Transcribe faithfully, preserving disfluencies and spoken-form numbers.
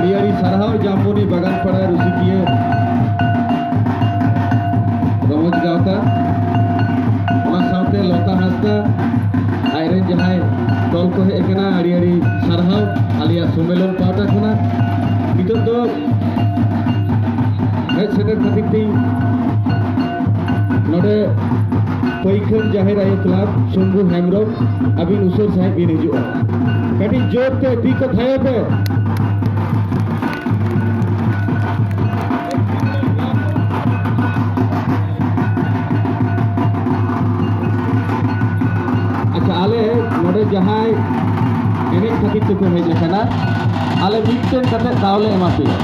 ᱟᱹᱰᱤ ᱟᱹᱰᱤ ᱥᱟᱨᱦᱟᱣ ᱡᱟᱢᱵᱚᱱᱤ ᱵᱟᱜᱟᱱ ᱯᱟᱲᱟ ᱨᱩᱥᱤᱠᱤᱭᱟᱹ ᱨᱚᱢᱚᱡᱽ ᱜᱟᱶᱛᱟ, ᱚᱱᱟ ᱥᱟᱶᱛᱮ ᱞᱚᱛᱟ ᱦᱟᱸᱥᱫᱟ, ᱟᱡᱨᱮᱱ ᱡᱟᱦᱟᱸᱭ ᱫᱚᱞ ᱠᱚ ᱦᱮᱡ ᱟᱠᱟᱱᱟ, ᱟᱹᱰᱤ ᱟᱹᱰᱤ ᱥᱟᱨᱦᱟᱣ ᱟᱞᱮᱭᱟᱜ ᱥᱚᱢᱢᱮᱞᱚᱱ ᱯᱟᱦᱴᱟ ᱠᱷᱚᱱᱟᱜ᱾ ᱱᱤᱛᱚᱜ ᱫᱚ ᱦᱮᱡ ᱥᱮᱴᱮᱨ ᱠᱷᱟᱹᱛᱤᱨ ᱛᱤᱧ ᱱᱚᱰᱮ ᱯᱟᱹᱭᱠᱷᱟᱹᱱ ᱡᱟᱦᱮᱨ ᱟᱭᱳ ᱠᱞᱟᱵᱽ ᱥᱩᱝᱜᱩ ᱦᱮᱢᱵᱨᱚᱢ, ᱟᱹᱵᱤᱱ ᱩᱥᱟᱹᱨ ᱥᱟᱺᱦᱤᱡ ᱵᱤᱱ ᱦᱤᱡᱩᱜᱼᱟ᱾ ᱠᱟᱹᱴᱤᱡ ᱡᱳᱨ ᱛᱮ ᱛᱤ ᱠᱚ ᱛᱷᱟᱭᱚ ᱯᱮ᱾ ᱟᱪᱪᱷᱟ, ᱟᱞᱮ ᱱᱚᱰᱮ ᱡᱟᱦᱟᱸᱭ ᱮᱱᱮᱡ ᱠᱷᱟᱹᱛᱤᱨ ᱛᱮᱠᱚ ᱦᱮᱡ ᱟᱠᱟᱱᱟ, ᱟᱞᱮ ᱢᱤᱫᱴᱮᱱ ᱠᱟᱛᱮ ᱫᱟᱣ ᱞᱮ ᱮᱢᱟ ᱯᱮᱭᱟ᱾